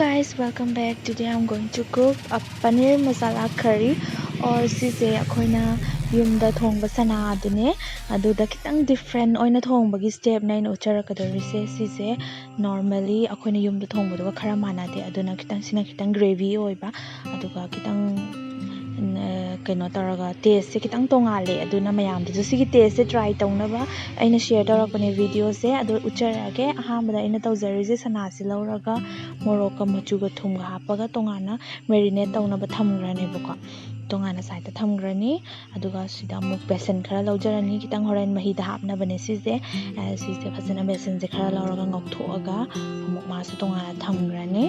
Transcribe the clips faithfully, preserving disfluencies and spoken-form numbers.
Guys, welcome back. Today I'm going to cook a paneer masala curry, or ꯁꯤꯁꯦ ꯑꯩꯈꯣꯏꯅ ꯌꯨꯝꯗ ꯊꯣꯡꯕ ꯁꯅꯥꯗꯨꯅꯦ꯫ ꯑꯗꯨꯗ ꯈꯤꯇꯪ different ꯑꯣꯏꯅ ꯊꯣꯡꯕꯒꯤ stepꯅꯦ ꯑꯩꯅ ꯎꯠꯆꯔꯛꯀꯗꯧꯔꯤꯁꯦ꯫ ꯁꯤꯁꯦ normally ꯑꯩꯈꯣꯏꯅ ꯌꯨꯝꯗ ꯊꯣꯡꯕꯗꯨꯒ ꯈꯔ ꯃꯥꯟꯅꯗꯦ, ꯑꯗꯨꯅ ꯈꯤꯇꯪ, ꯁꯤꯅ ꯈꯤꯇꯪ gravy ꯑꯣꯏꯕ, ꯑꯗꯨꯒ ꯈꯤꯇꯪ, ꯎꯝ, ꯑ, ꯀꯩꯅꯣ ꯇꯧꯔꯒ tasteꯁꯦ ꯈꯤꯇꯪ ꯇꯣꯡꯉꯥꯜꯂꯦ꯫ ꯑꯗꯨꯅ ꯃꯌꯥꯝꯗꯁꯨ ꯁꯤꯒꯤ tasteꯁꯦ try ꯇꯧꯅꯕ ꯑꯩꯅ share ꯇꯧꯔꯛꯄꯅꯦ videoꯁꯦ꯫ ꯑꯗꯨ ꯎꯠꯆꯔꯛꯑꯒꯦ꯫ ꯑꯍꯥꯟꯕꯗ ꯑꯩꯅ ꯇꯧꯖꯔꯤꯁꯦ ꯁꯅꯥꯁꯦ ꯂꯧꯔꯒ ꯃꯣꯔꯣꯛꯀ ꯃꯆꯨꯒ ꯊꯨꯝꯒ ꯍꯥꯞꯄꯒ ꯇꯣꯉꯥꯟꯅ marinate ꯇꯧꯅꯕ ꯊꯝꯈ꯭ꯔꯅꯦꯕꯀꯣ꯫ ꯇꯣꯉꯥꯟꯅ sideꯇ ꯊꯝꯈ꯭ꯔꯅꯤ꯫ ꯑꯗꯨꯒ ꯁꯤꯗ ꯑꯃꯨꯛ ꯕꯦꯁꯟ ꯈꯔ ꯂꯧꯖꯔꯅꯤ꯫ ꯈꯤꯇꯪ ꯍꯣꯔꯦꯟ ꯃꯍꯤꯗ ꯍꯥꯞꯅꯕꯅꯦ ꯁꯤꯁꯦ꯫ ꯑ, ꯁꯤꯁꯦ ꯐꯖꯅ ꯕꯦꯁꯟꯁꯦ ꯈꯔ ꯂꯧꯔꯒ ꯉꯧꯊꯣꯛꯑꯒ ꯑꯃꯨꯛ ꯃꯥꯁꯨ ꯇꯣꯉꯥꯟꯅ ꯊꯝꯈ꯭ꯔꯅꯤ꯫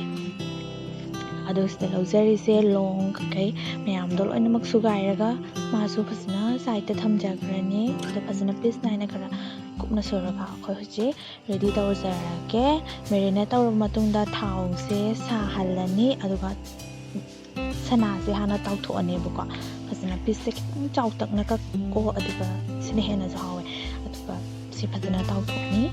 ꯑꯗꯨ ꯁꯤꯗ ꯂꯧꯖꯔꯤꯁꯦ ꯂꯣꯡ ꯀꯩꯀꯩ ꯃꯌꯥꯝꯗꯣ ꯂꯣꯏꯅꯃꯛ ꯁꯨꯒꯥꯏꯔꯒ ꯃꯥꯁꯨ ꯐꯖꯅ sideꯇ ꯊꯝꯖꯈ꯭ꯔꯅꯤ꯫ ꯑꯗꯣ ꯐꯖꯅ piece ꯅꯥꯏꯅ ꯈꯔ ꯀꯨꯞꯅ ꯁꯣꯏꯔꯒ ꯑꯩꯈꯣꯏ ꯍꯧꯖꯤꯛ ready ꯇꯧꯖꯔꯒꯦ꯫ Marinate ꯇꯧꯔꯕ ꯃꯇꯨꯡꯗ ꯊꯥꯎꯁꯦ ꯁꯥꯍꯜꯂꯅꯤ, ꯑꯗꯨꯒ ꯁꯅꯥꯁꯦ ꯍꯥꯟꯅ ꯇꯥꯎꯊꯣꯛꯑꯅꯦꯕꯀꯣ꯫ ꯐꯖꯅ pieceꯁꯦ ꯈꯤꯇꯪ ꯆꯥꯎꯇꯛꯅ ꯀꯛꯀꯣ, ꯑꯗꯨꯒ ꯁꯤꯅ ꯍꯦꯟꯅꯁꯨ ꯍꯥꯎꯋꯦ꯫ ꯑꯗꯨꯒ ꯁꯤ ꯐꯖꯅ ꯇꯥꯎꯊꯣꯛꯑꯅꯤ꯫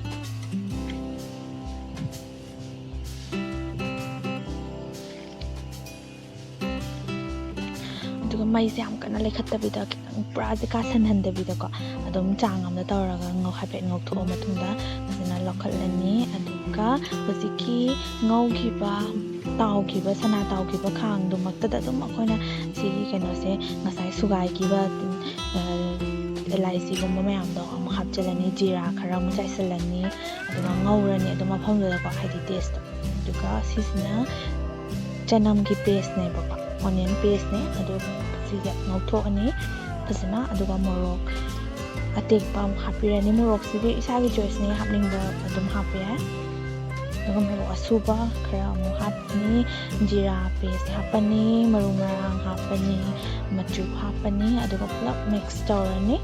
ꯑꯗꯨꯒ ꯃꯩꯁꯦ ꯌꯥꯝ ꯀꯟꯅ ꯂꯩꯈꯠꯇꯕꯤꯗ, ꯈꯤꯇꯪ ꯄꯨꯔꯥꯁꯦ ꯀꯥꯁꯟꯍꯟꯗꯕꯤꯗꯀꯣ, ꯑꯗꯨꯝ ꯆꯥꯡ ꯑꯃꯗ ꯇꯧꯔꯒ ꯉꯧ-, ꯍꯥꯏꯐꯦꯠ ꯉꯧꯊꯣꯛꯑ ꯃꯇꯨꯡꯗ ꯐꯖꯅ ꯂꯧꯈꯠꯂꯅꯤ꯫ ꯑꯗꯨꯒ ꯍꯧꯖꯤꯛꯀꯤ ꯉꯧꯈꯤꯕ, ꯇꯥꯎꯈꯤꯕ, ꯁꯅꯥ ꯇꯥꯎꯈꯤꯕ ꯈꯥꯡꯗꯨꯃꯛꯇꯗ ꯑꯗꯨꯝ ꯑꯩꯈꯣꯏꯅ ꯁꯤꯒꯤ ꯀꯩꯅꯣꯁꯦ, ꯉꯁꯥꯏ ꯁꯨꯒꯥꯏꯈꯤꯕ, ꯑ, ꯑꯦꯂꯥꯏꯆꯤꯒꯨꯝꯕ ꯃꯌꯥꯝꯗꯣ ꯑꯃꯨꯛ ꯍꯥꯞꯆꯤꯜꯂꯅꯤ, ꯖꯤꯔꯥ ꯈꯔ ꯑꯃꯨꯛ ꯆꯥꯏꯁꯤꯜꯂꯅꯤ꯫ ꯑꯗꯨꯒ ꯉꯧꯔꯅꯤ ꯑꯗꯨꯝ ꯃꯐꯝꯗꯨꯗꯀꯣ, ꯍꯥꯏꯗꯤ tasteꯇꯣ꯫ ꯑꯗꯨꯒ ꯁꯤꯁꯤꯅ ꯆꯅꯝꯒꯤ pasteꯅꯦꯕꯀꯣ, onion pasteꯅꯦ꯫ ꯑꯗꯨ ꯁꯤꯁꯦ ꯉꯧꯊꯣꯛꯑꯅꯤ ꯐꯖꯅ꯫ ꯑꯗꯨꯒ ꯃꯣꯔꯣꯛ ꯑꯇꯦꯛꯄ ꯑꯃꯨꯛ ꯍꯥꯞꯄꯤꯔꯅꯤ꯫ ꯃꯣꯔꯣꯛꯁꯤꯗꯤ ꯏꯁꯥꯒꯤ choiceꯅꯦ, ꯍꯥꯞꯅꯤꯡꯕ ꯑꯗꯨꯝ ꯍꯥꯞꯄ ꯌꯥꯏ꯫ ꯑꯗꯨꯒ ꯃꯣꯔꯣꯛ ꯑꯁꯨꯕ ꯈꯔ ꯑꯃꯨꯛ ꯍꯥꯞꯄꯅꯤ, ꯖꯤꯔꯥ paste ꯍꯥꯞꯄꯅꯤ, ꯃꯔꯨ ꯃꯔꯥꯡ ꯍꯥꯞꯄꯅꯤ, ꯃꯆꯨ ꯍꯥꯞꯄꯅꯤ, ꯑꯗꯨꯒ ꯄꯨꯂꯞ mix ꯇꯧꯔꯅꯤ꯫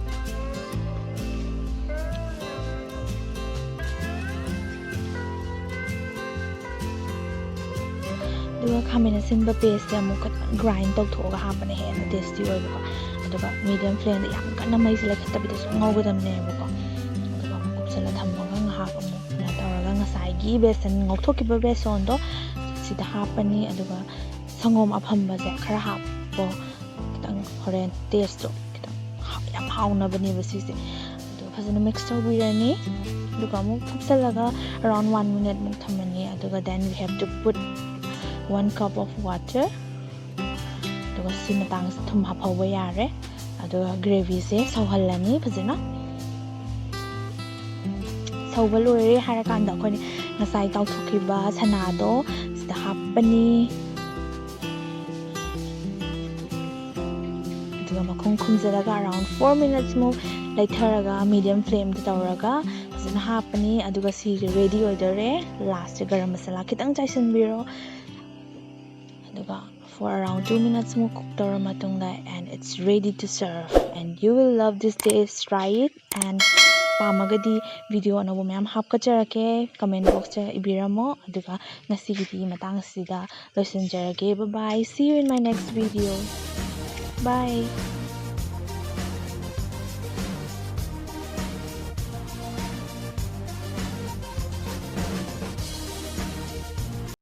ꯑꯗꯨꯒ ꯈꯥꯃꯦꯟ ꯑꯁꯤꯟꯕ pasteꯁꯦ ꯑꯃꯨꯛ ꯈꯤꯇꯪ grind ꯇꯧꯊꯣꯛꯑꯒ ꯍꯥꯞꯄꯅ ꯍꯦꯟꯅ tasty ꯑꯣꯏꯕꯀꯣ꯫ ꯑꯗꯨꯒ medium flameꯗ ꯌꯥꯝ ꯀꯟꯅ ꯃꯩꯁꯦ ꯂꯩꯈꯠꯇꯕꯤꯗ ꯁꯨꯝ ꯉꯧꯒꯗꯕꯅꯦꯕꯀꯣ꯫ ꯑꯗꯨꯒ ꯑꯃꯨꯛ ꯀꯨꯞꯁꯜꯂ ꯊꯝꯃꯒ ꯉꯥꯏꯍꯥꯛ ꯑꯃꯨꯛ ꯀꯩꯅꯣ ꯇꯧꯔꯒ ꯉꯁꯥꯏꯒꯤ ꯕꯦꯁꯟ, ꯉꯧꯊꯣꯛꯈꯤꯕ ꯕꯦꯁꯣꯟꯗꯣ ꯁꯤꯗ ꯍꯥꯞꯄꯅꯤ꯫ ꯑꯗꯨꯒ ꯁꯪꯒꯣꯝ ꯑꯐꯝꯕꯁꯦ ꯈꯔ ꯍꯥꯞꯄꯣ, ꯈꯤꯇꯪ ꯍꯣꯔꯦꯟ ꯇꯦꯁꯇꯣ ꯈꯤꯇꯪ ꯍꯥꯎ- ꯌꯥꯝ ꯍꯥꯎꯅꯕꯅꯦꯕ ꯁꯤꯁꯦ꯫ ꯑꯗꯨꯒ ꯐꯖꯅ ꯃꯤꯛꯁ ꯇꯧꯕꯤꯔꯅꯤ꯫ ꯑꯗꯨꯒ ꯑꯃꯨꯛ ꯀꯨꯞꯁꯜꯂꯒ around one minute ꯃꯨꯛ ꯊꯝꯃꯅꯤ꯫ ꯑꯗꯨꯒ then we have to put one cup of water꯫ ꯑꯗꯨꯒ ꯁꯤ ꯃꯇꯥꯡꯁꯤ ꯊꯨꯝ ꯍꯥꯞꯍꯧꯕ ꯌꯥꯔꯦ꯫ ꯑꯗꯨꯒ ꯒ꯭ꯔꯦꯚꯤꯁꯦ ꯁꯧꯍꯜꯂꯅꯤ ꯐꯖꯅ꯫ ꯁꯧꯕ ꯂꯣꯏꯔꯦ ꯍꯥꯏꯔꯀꯥꯟꯗ ꯑꯩꯈꯣꯏꯅ ꯉꯁꯥꯏ ꯇꯥꯎꯊꯣꯛꯈꯤꯕ ꯁꯅꯥꯗꯣ ꯁꯤꯗ ꯍꯥꯞꯄꯅꯤ꯫ ꯑꯗꯨꯒ ꯃꯈꯨꯝ ꯈꯨꯝꯖꯤꯜꯂꯒ around four minutes ꯃꯨꯛ ꯂꯩꯊꯔꯒ medium flameꯗ ꯇꯧꯔꯒ ꯐꯖꯅ ꯍꯥꯞꯄꯅꯤ꯫ ꯑꯗꯨꯒ ꯁꯤꯁꯦ ready ꯑꯣꯏꯗꯣꯔꯦ꯫ Lastꯁꯦ ꯒꯔꯝ ꯃꯁꯥꯂꯥ ꯈꯤꯇꯪ ꯆꯥꯏꯁꯤꯟꯕꯤꯔꯣ꯫ ꯑꯗꯨꯒ for around two minutes ꯃꯨꯛ cook ꯇꯧꯔ ꯃꯇꯨꯡꯗ, and it's ready to serve and you will love this taste. Try it and ꯄꯥꯝꯃꯒꯗꯤ video ꯑꯅꯧꯕ ꯃꯌꯥꯝ ꯍꯥꯞꯀꯠꯆꯔꯛꯀꯦ, comment boxꯇ ꯏꯕꯤꯔꯝꯃꯣ꯫ ꯑꯗꯨꯒ ꯉꯁꯤꯒꯤꯗꯤ ꯃꯇꯥꯡ ꯑꯁꯤꯗ ꯂꯣꯏꯁꯤꯟꯖꯔꯒꯦ꯫ Bye bye, see you in my next video. Bye.